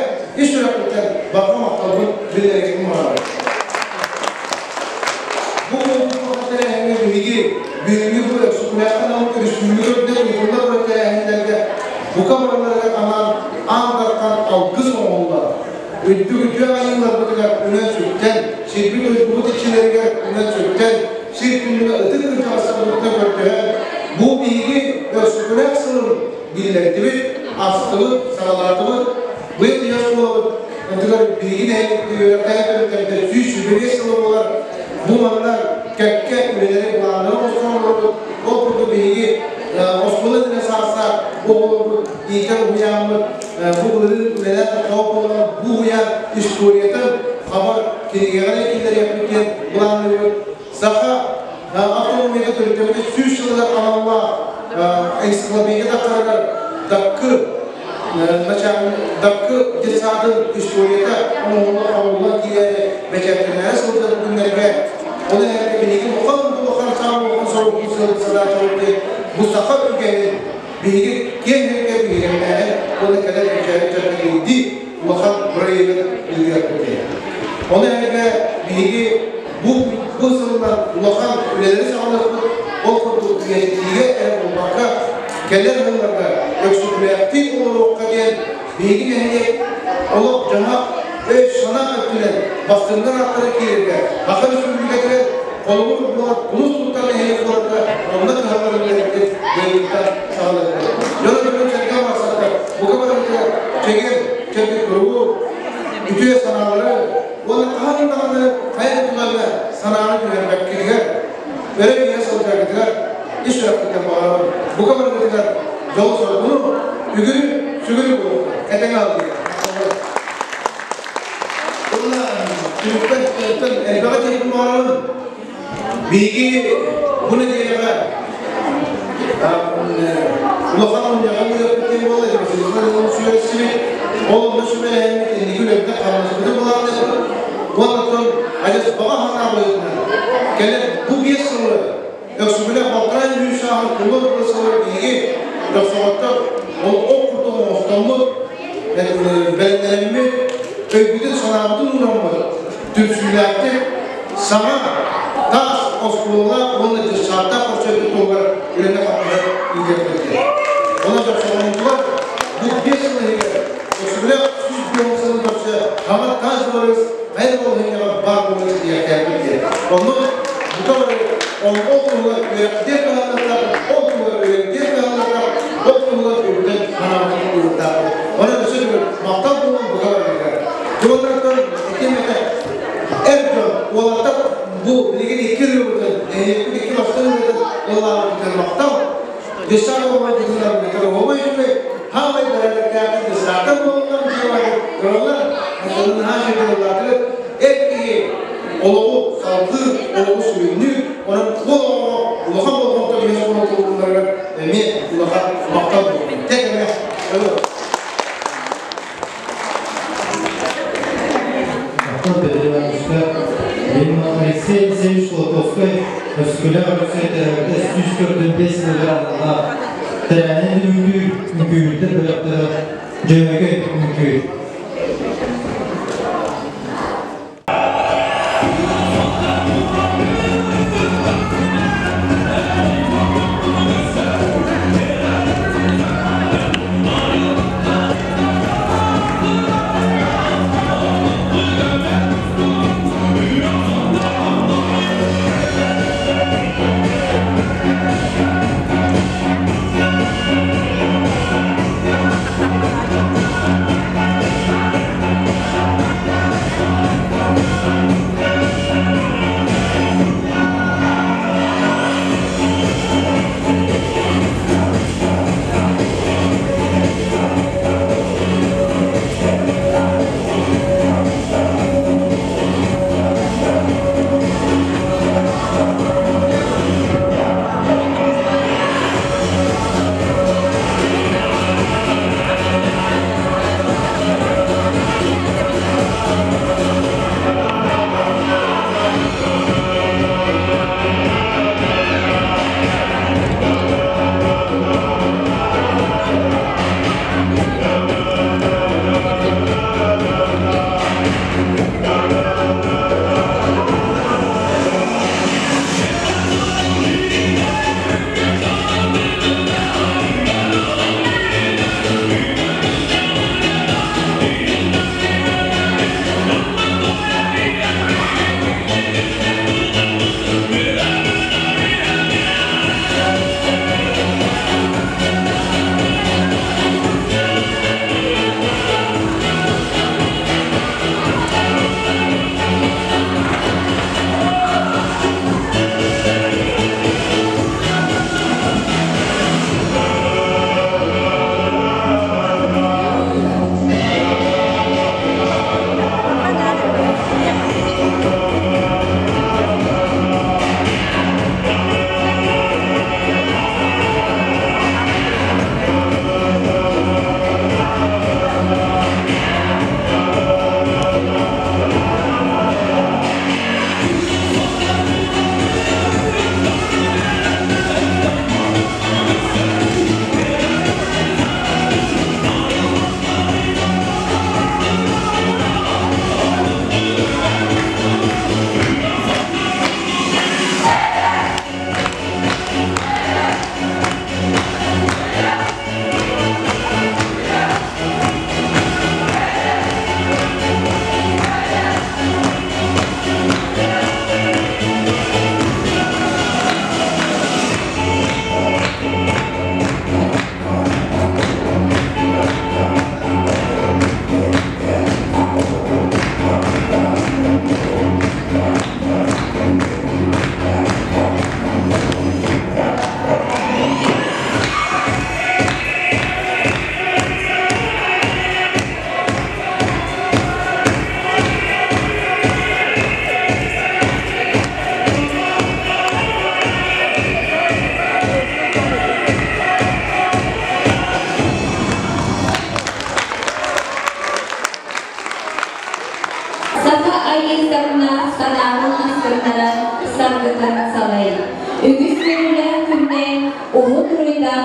ис сүрэхпиттэн барҕа махталбын биллэриэхпин баҕарабын. Бу улахан тэрээһиҥҥэ биһиги бүгүҥҥү бу Өксөкүлээхтэн омук өрөспүүбүлүкэ үрдүнэн ыытыллар турар тэрээһиннэргэ бука барыларыгар анаан Аан Дархан алгыс оҥоһуллар. Үрдүк үтүө айыыларбытыгар үнэн-сүктэн, сирбит-дойдубут иччилэригэр үнэн-сүктэн, сир түннүгэ ытык кырдьаҕастарбытыттан көрдөһөн, бу биһиги Өксөкүлээх сылын биллэрдибит, астыбыт, саҕалаатыбыт. Быйыл ийэ оскуолабыт ытыгар биһиги нэһилиэкпит үөрэхтээх төрүттэрбитэ 125 сыла буолар. Бу манна кэккэ үлэлэри былааннары оҥостон олоробут. Ол курдук биһиги оскуола иннинэ саастаах оҕолорбут иитэр уһуйааммыт бу былырыын үлэлээх тохтоох буолан бу уһуйаан историятын хабар кинигэҕэ киллэриэхпит диэн былаанныыбыт. Саха автономията төрүттэммитэ 100 сылыгар аналлаах энциклопедия тахсарыгар Даккы Даккы детсадын историята оҥоһуллан хомуллан киирээри бэчээттэнээри сылдьар күннэргэ ол эрээри билигин улахан Биһиги киэҥ сиргэ биһирэмнээһин уонна кэлэр кэнчээри ыччакка тиэрдии улахан бырайыагын ыытыахпыт диэн. Ону эһэгэ биһиги бу бу сылынан улахан үлэлэри саҕалыахпыт, ол курдук үйэтитиигэ эрэ буолбакка, кэлэр сылларга өксөкүлээхтии олоруохха диэн биһиги нэһилиэк олох-дьаһах, өй-санаа өттүнэн бастыҥнар ааттара киирэргэ Саха Республикатыгар холобур буолар тумус туттар нэһилиэк буоларга онно кыһаллар үлэлэрбитин быйылгыттан саҕалыахпыт. Дьоно дьонун сэргэ барсаттар, бука барыбытыгар чэгиэн, чэбдик туругу, үтүө санаалары уонна хаһан даҕаны хайа да түгэҥҥэ санааны түһэрбэккитигэр, өрө биэрэ сылдьаргытыгар ис сүрэхпиттэн баҕарабын. Бука барыбытыгар дьол-соргуну, үгүрү, сүгүрү буолуохтун. Этэҥҥэ алгыйа. Уонна түмүкпэр элбэҕи этиэхпин баҕарабын. Биһиги бу нэдиэлэҕэ улахан мунньаҕы ыытыахпыт диэн буолла, Василий сүбэлэстибит. Ол онно сүбэлэһэммит инники үлэбитин хамнаспытын былаанныахпыт. Уонна оттон адьас баҕа санаа быһыытынан кэлэр бу 5 сылы Өксөкүлээх балтараа сүүс сааһын тула тула сылы биһиги Дьохсоҕоттор ол ох курдук оҥостоммут, бэлэмнэнэммит, өйбүтүн-санаабытын уураммыт, түмсүүлээхтик саҥа таас оскуолалаах уонна дьыссааттаах көрсөрбүт туһугар үлэни-хамнаһы ыытыахпыт диэн. Онон Дьохсоҕоннутугар бу 5 сыл иһигэр Өксөкүлээх 105 сылын көрсө хаҥа таас дыбарыас хайа да балаһыанньаҕа баар буолуон ситиһиэхтээхпит диэн. Онно бука бары ол туһугар үөрэхтиэх кыһаллыахтаах, ол туһугар үлэлиэх кыһаллыахтаах, ол туһугар өбүтэн санаабытын уурдаахпыт. Онон өссө төгүл махтал буолун бука барыгар. Дьоннортон итиэмэтэ эр дьон, уолаттар бу билигин икки ырыабытын, нэһилиэкпит икки бастыҥ ырыатын ыллаабытыгар махтал. Десант оҕолорбутун оһуобай үчүгэй, хаамай бэрээдэктээхтик десантар буолаллар дьиэлэри тураллар, онон наһаа үчүгэй ыллаатылар. Эр киһи олоҕу салгыыр, олоҕу сүрүннүүр, онон уол оҕоҕо улахан болҕомто биһиэхэ оҥорулларыгар эмиэ улахан махтал буолуо. Тэҥҥэ Махтал Петр Ивановичка. Алексей Алексеевич Кулаковскай Өскүлээх Өлөксөй төрөөбүтэ 145 сылыгар аналлаах тэрээһин үҥкүү үҥкүүһүттэр бөлөхтөрө Дьөһөгөй үҥкүү.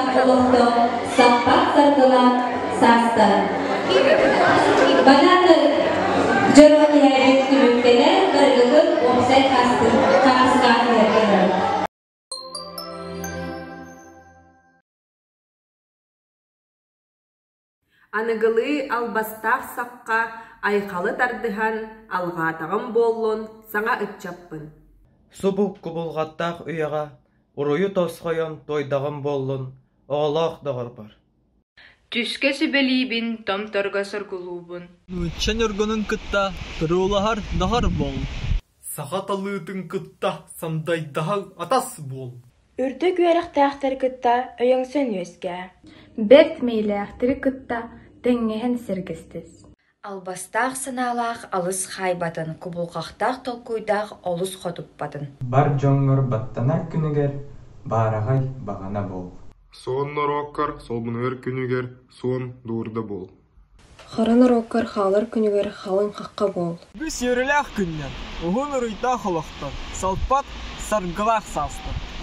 сылаастаах олохтоох саппат саргылаах саастар. Банан дьоро киһээбит түмүктэнэр барыгытын уопсай хаастаах иһэргэ Аныгылыы албастаах сахха айхалы тардыһан, алҕаатаҕым буоллун саҥа ыччаппын. Субу кубулҕаттаах үйэҕэ уруйу тосхойон туойдаҕым буоллун, оҕолоох доҕорбор. Түскэ сүбэлиибин, томторго соргулуубун. Нуучча ньургунун кытта туруулаһар доҕор буол. Саха талыытын кытта сандайдаһар атас буол. Үрдүк үөрэхтээхтэри кытта өйөҥсөн үөскээ. Бэрт мэйилээхтэри кытта тэҥҥэһэн сэргэстэс. Албастаах санаалаах алыс хаайбатын, кубулҕахтаах толкуйдаах олус хотуппатын. Бар дьоҥҥор баттанар күнүгэр баараҕай баҕана буол. Суон норуоккар солбунар күнүгэр суон дуурда буол. Хара норуоккар хаалар күнүгэр халыҥ хахха буол. Үгүс үөрүүлээх күннэр, уһун уруйдаах олохтор, салпат саргылаах саастар.